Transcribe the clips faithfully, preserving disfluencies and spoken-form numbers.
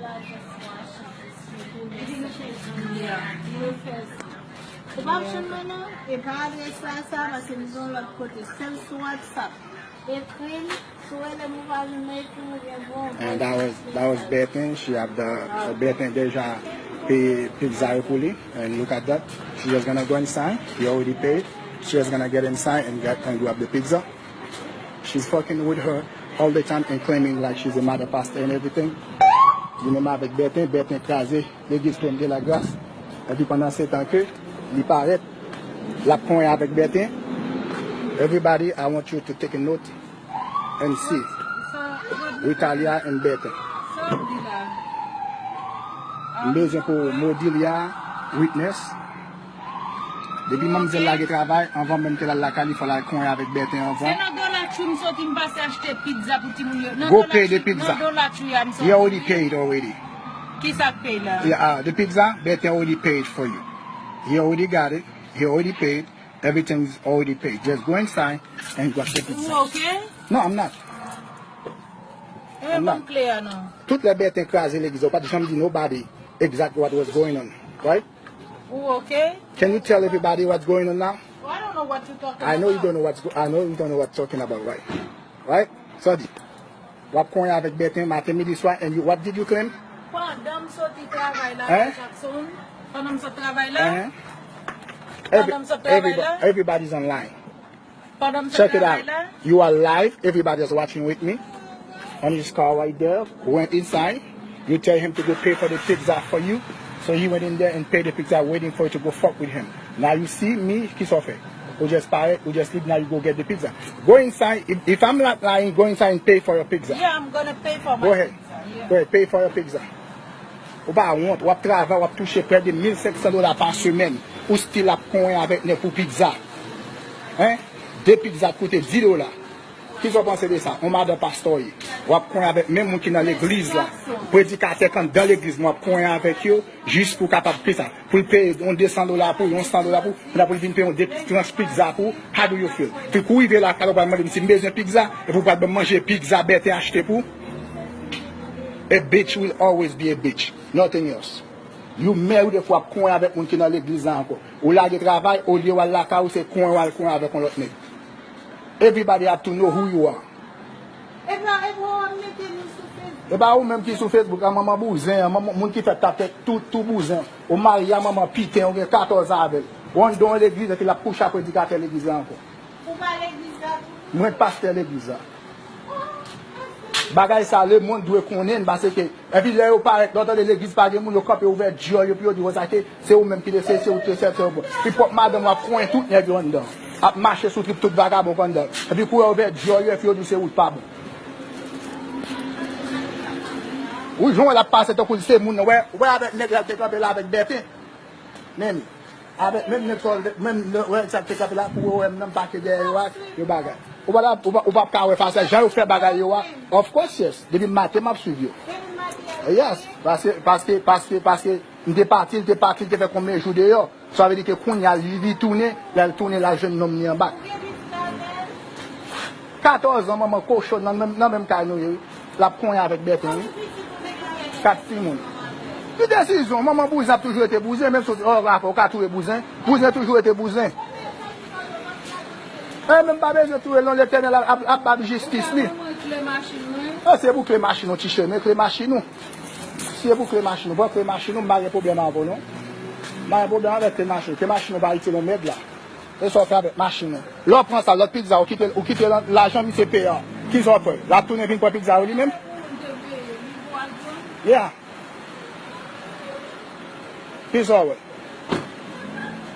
Ou p ap jwenn mwen non, e pa adrès la sa, paske m gen yon lòt kote. Sèl sou WhatsApp. Ekri m, si w rele m ou pa jwenn mwen, ekri m oubyen voye yon voice. And that was, that was Bertin. She have the, so Bertin deja peye pizza yo pou li. And look at that. She just gonna go inside. He already paid. She just gonna get inside and get, and grab the pizza. She's fucking with her all the time and claiming like she's a mother pastor and everything. Li menm avèk Bertin, Bertin kraze legliz Trône de la Grâce. Epi pandan se tan ke li parèt, l ap konyen avèk Bertin. Everybody, I want you to take a note and see. Ritalia and Bertin. M bezwen pou Modilia witness. Depi manmzèl lage travay, anvan menm ke l al lakay li, fò l al konyen avèk Bertin anvan. Se nan Dollar Tree m soti m pase achte pizza pou timoun yo. Nan Go Dollar pay the Tree, pizza. Nan Dollar Tree a m soti. He already paid already. Kisa k pay la? Yeah, uh, the pizza, Bertin already paid for you. He already got it. He already paid. Everything's already paid. Just go inside and grab the pizza. Ou okay? No, I'm not. Eh, I'm not. Ban m kle a non. Tout lè Bertin kraze legliz, ou pa t janm di nobody exactly what was going on, right? Ou okay? Can you tell everybody what's going on now? Oh, I don't know what you talking about. I know you don't know what's go- I know you don't know what talking about, right? Right? Sòdi. W ap konyen avèk Bertin maten, midi, swa, and you, what did you claim? Pandan m soti travay la, Hein? Jackson. Pandan m sot travay la. Hein? Pandan m sot travay la. Everybody, everybody's online. Pandan m sot travay la. Check it out. You are live. Everybody is watching with me. On his car right there. Went inside. You tell him to go pay for the pizza for you. So he went in there and paid the pizza, waiting for you to go fuck with him. Now you see me, kisa w fè? Ou just parèt, ou just leave, now you go get the pizza. Go inside. If, if I'm not lying, go inside and pay for your pizza. Yeah, I'm gonna pay for my pizza. Go ahead. Yeah. Go ahead, pay for your pizza. Ou pa wont, w ap travay, w ap touche prè de mil senk san dola pa semèn. Ou still ap konyen avèk nèg pou pizza. Hein? De pizza t koute dis dola. Kisa w panse de sa? On madan pastè w ye. W ap konyen avèk menm moun ki nan legliz la. Predikatè k anndan legliz, w ap konyen avèk yo jis pou w kapab peye sa. Pou l peye yon de san dola pou l, yon san dola pou l, pou l vin peye yon de tranch pizza pou w. How do you feel? Pou kou rive lakay la, ou pral mande m si m bezwen pizza, epi w pral ban m manje pizza Bertin achte pou ou? A bitch will always be a bitch. Nothing else. You married, epi w ap konyen avèk moun ki nan legliz la ankò. Ou lage travay, olye w al lakay ou, se konyen w al konyen avèk yon lòt nèg. Everybody have to know who you are. E pa, e pa w ap mete nou sou Facebook. E pa ou menm ki sou Facebook, a manman bouzen an, manman, moun ki fè tap tèt tou, tou bouzen. Ou marye a manman piten, ou gen katòz an avè l. Ou anndan yon legliz, epi l ap kouche ak predikatè legliz la ankò. Ou pa legliz la tou? Mwen pastè legliz la. Bagay sa, lemonn dwe konnen l, paske, epi lè yo parèt, lè w tande legliz pa gen moun, yo kanpe ouvè dyòl yo, epi yo di, "Wè sa ke, se ou menm ki lese, se ou ki te sèvi, se ou bon." Epi pwòp madanm w ap konyen tout nèg yo anndan. Ap mache sou trip tout vagabon k anndan. Epi kou yo ouvè dyòl yo, epi yo di, "Se ou k pa bon." Ou jwenn l ap pase tankou l se moun nan. Wè, wè avèk nèg la te kanpe la avèk Bertin. Men, avèk menm nèg sa, menm nèg sa k te kanpe la, pou yo wè m nan, m pake dèyè yo a, yo bagay. Ou pa, ou pa, ou p ap ka wè fas la, jan yo fè bagay yo a. Of course, yes. Depi maten, m ap swiv yo. Yes. Paske, paske, paske, paske, m te pati, l te pati, l te fè konbyen jou deyò. Sa vle di ke kounye a, li, li tounen, lè l tounen, l al jwenn nonm li anba. Katòz an, manman kochon nan menm, nan menm kay nou ye, wi. L ap konyen avèk Bertin, wi. Kat timoun. Ki desizyon? Manman bouzen ap toujou rete bouzen, menm si w, oh, Rafa, ou ka touye bouzen. Bouzen toujou rete bouzen. E menm pa bezwen touye l non, Letènèl ap, ap, ap ba l jistis li. E se pou kle machin ou, ti chemen, kle machin ou. Si e pou kle machin ou, pran kle machin ou, m pa gen pwoblèm avè w non. M pa gen pwoblèm avèk kle machin ou. Kle machin ou pa itil yon mèd la. E sa w fè avèk machin ou? Lè w pran sa, lòt pizza, ou kite, ou kite lan-, lajan misye peye a. Kisa w fè? L ap tounen vin pran pizza yo li menm? Yeah. Kisa w wè?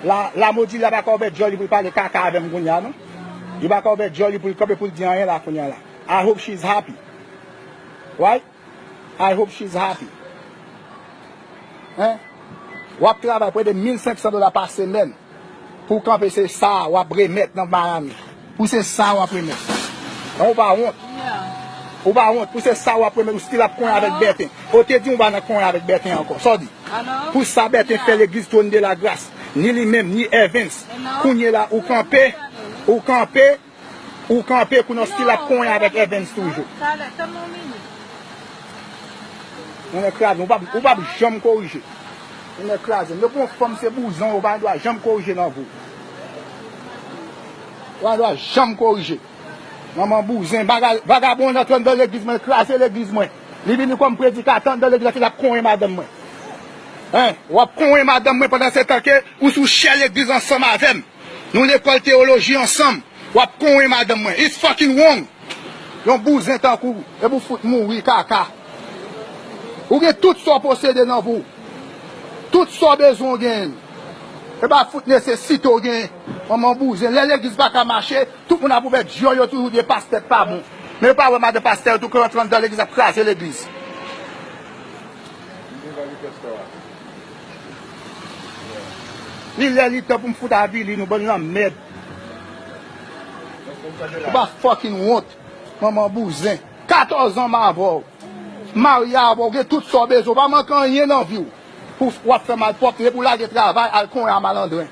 La, la Modilia pa ka ouvè dyòl li pou l pale kaka avè m kounye a non. Li pa ka ouvè dyòl li pou l kanpe pou l di anyen la kounye a la. I hope she's happy. Right? I hope she's happy. Hein? W ap travay prè de mil senk san dola pa semèn. Pou w kanpe se sa w ap remèt nan Miami. Pou se sa w ap remèt. Ou pa wont. Ou pa wont. Pou se sa w ap remèt, ou still ap konyen avèk Bertin. Ou te di w pa nan konyen avèk Bertin ankò. Sa w di? Pou sa Bertin fè legliz Trône de la Grâce. Ni li menm, ni Evans. Kounye la, ou kanpe. Ou kanpe. Ou kanpe kou nan stil ap konyen avèk Evans toujou. Talè, tann yon minit. Nènè kraze, ou p ap, ou p ap janm korije. Nènè kraze. Yo pran yon fanm se bouzen, ou pa gen dwa janm korije nan vi w. Ou pa gen dwa janm korije. Manman bouzen, baga-, vagabon antre anndan legliz mwen, kraze legliz mwen. Li vini kòm predikatè anndan legliz la, ki l ap konyen madanm mwen. Hein? W ap konyen madanm mwen pandan se tan ke ou sou chè legliz ansanm avè m. Nou lekòl teyoloji ansanm. W ap konyen madanm mwen. It's fucking wrong. Yon bouzen tankou w, epi w fout mouri kaka. Ou gen tout sa w posede nan vi w. Tout sa w bezwen w genyen. E pa fout nesesite w genyen. Manman bouzen. Lè legliz pa ka mache, tout moun ap ouvè dyòl yo toujou di pastè k pa bon. Men yo pa wè madan pastè yo tou k rantre anndan legliz ap kraze legliz. Li lè li tan pou m fout avili nou, bann lanmèd. Ou pa fucking wont, manman bouzen. Katòz an m avè w. M marye avè w, gen tout sa w bezwen. W pa manke anyen nan vi w. Pou w ap fè malpwòpte, pou w lage travay, al konyen a malandren.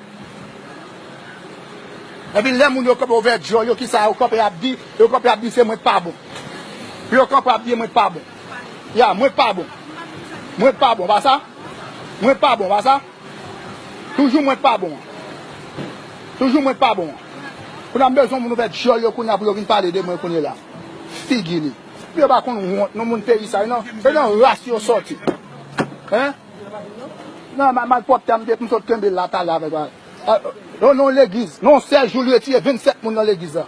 Epi lè moun yo kanpe ouvè dyòl yo, kisa yo kanpe ap di? Yo kanpe ap di se mwen k pa bon. Yo kanpe ap di mwen k pa bon. Ya, mwen k pa bon. Mwen k pa bon, pa sa? Mwen k pa bon, pa sa? Toujou mwen k pa bon. Toujou mwen k pa bon. Kounye a m bezwen moun ouvè dyòl yo kounye a pou yo vin pale de mwen kounye la. Figi li. Yo pa konn wont, non, moun peyi sa, e nan, e nan ras yo sòti. Hein? Nan, ma-, malpwòpte a m te, m sot kenbe l la talè avèk, a, nan, nan legliz. Nan yon sèl jou, li retire vennsèt moun nan legliz la.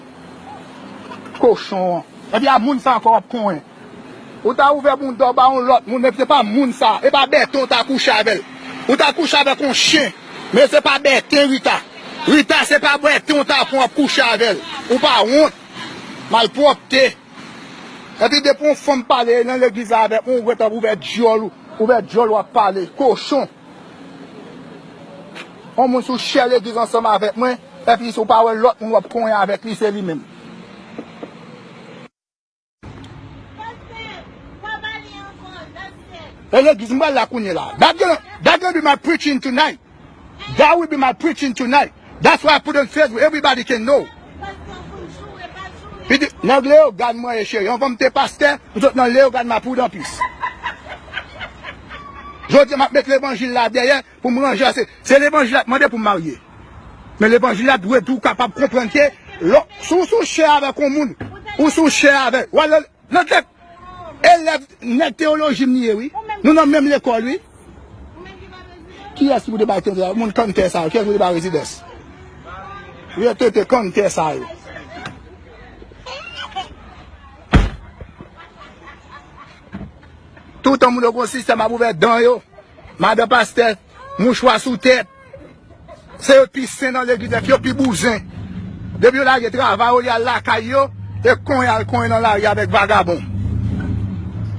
Kochon an. Epi a moun sa ankò w ap konyen. Ou ta ouvè bounda w ba yon lòt moun, men se pa moun sa. E pa Bèten w ta kouche avè l. Ou ta kouche avèk yon chen. Men se pa Bèten, Rita. Rita, se pa Bèten w ta pran w ap kouche avè l. Ou pa wont. Malpwòpte. Epi depi yon fanm pale nan legliz la avèk mwen, ou gentan ouvè dyòl ou, ouvè dyòl w ap pale. Kochon. Yon moun sou chè legliz ansanm avèk mwen, epi si w pa wè lòt moun w ap konyen avèk li, se li menm. E legliz m pral la kounye la. That gonna, that gonna be my preaching tonight. That will be my preaching tonight. That's why I put on Facebook. Everybody can know. Li di, nèg Leyogàn mwen ye, cheri. Anvan m te pastè, m sot nan Leyogàn, m a Prudampis. Jodi a, m ap met levanjil la dèyè pou m ranje. Se, se levanjil la k mande pou m marye. Men levanjil la dwe tou kapab konprann ke lò, si w sou chè avèk yon moun, ou sou chè avèk, w al nan, nan tèt elèv nèg teyoloji m li ye, wi. Nou nan menm lekòl, wi. Kiyès ki pou te bay tenten moun kantè sa yo? Kiyès ki pou te bay rezidans? Yo tenten kantè sa yo. Toutan moun yo gon sistèm ap ouvè dan yo. Madan pastè, mouchwa sou tèt. Se yo pi sen nan legliz, yo pi bouzen. Depi yo lage travay, olye al lakay yo, e konyen al konyen nan lari avèk vagabon.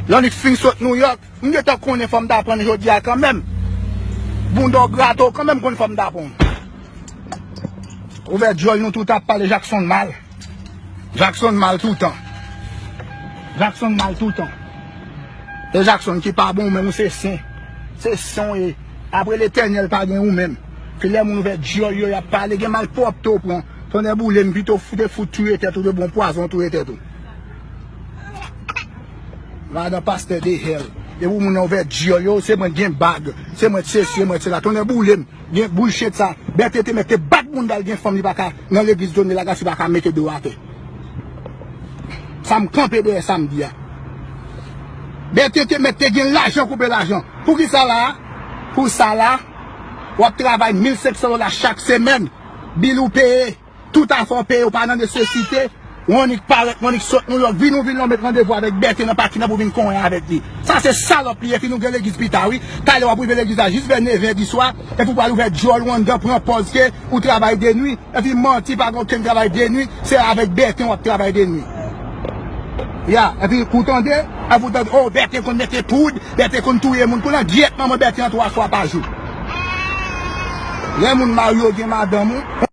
Lè annik fin sot Nouyòk, m gentan konnen fò m ta pran jodi a kanmenm. Bounda w grate w kanmenm konn fò m ta pran. Ouvè dyòl nou tout ap pale Jackson mal. Jackson mal toutan. Jackson mal toutan. E Jackson ki pa bon, ou menm ou se sen. Se sen w ye. Apre Letènèl pa gen ou menm. Ke lè moun ouvè dyòl yo, y ap pale, gen malpwòpte w pran. Tonnè boule m, pito w fout, fout touye tèt ou, te bon pwazon touye tèt ou. Madan pastè de hèl. Depi moun nan ouvè dyòl yo, se mwen gen bag. Se mwen sesi, se mwen sela. Tonnè boule m. Gen bullshit sa. Bète te mèt te bat moun dal gen fanm li pa ka nan legliz Johnny Lagas li pa ka mete do atè. Sa m kanpe dèyè sa m di a. Bète te mèt te gen lajan koupe lajan. Pou ki sa la? Pou sa la? W ap travay mil senk san dola chak semèn. Bil ou peye. Tout afè w peye, ou pa nan nesesite. Ou annik parèt, ou annik sot Nouyòk, vin ou vin la, ou met randevou avèk Bète nan pakin nan pou vin konyen avèk li. Sa se salòp li ye, epi nou gen legliz pita, wi. Talè w ap rive legliz la jis vè nevè di swa, epi w pral ouvè dyòl ou anndan, pran pòz ke ou travay de nwi, epi manti, pa gen okenn travay de nwi, se avèk Bète w ap travay de nwi. Ya, epi kou tande, epi w tande, oh, Bète konn mete poud, Bète konn touye moun, kounye a gyèt manman Bète an twa fwa pa jou. Lè moun marye w gen madanm ou,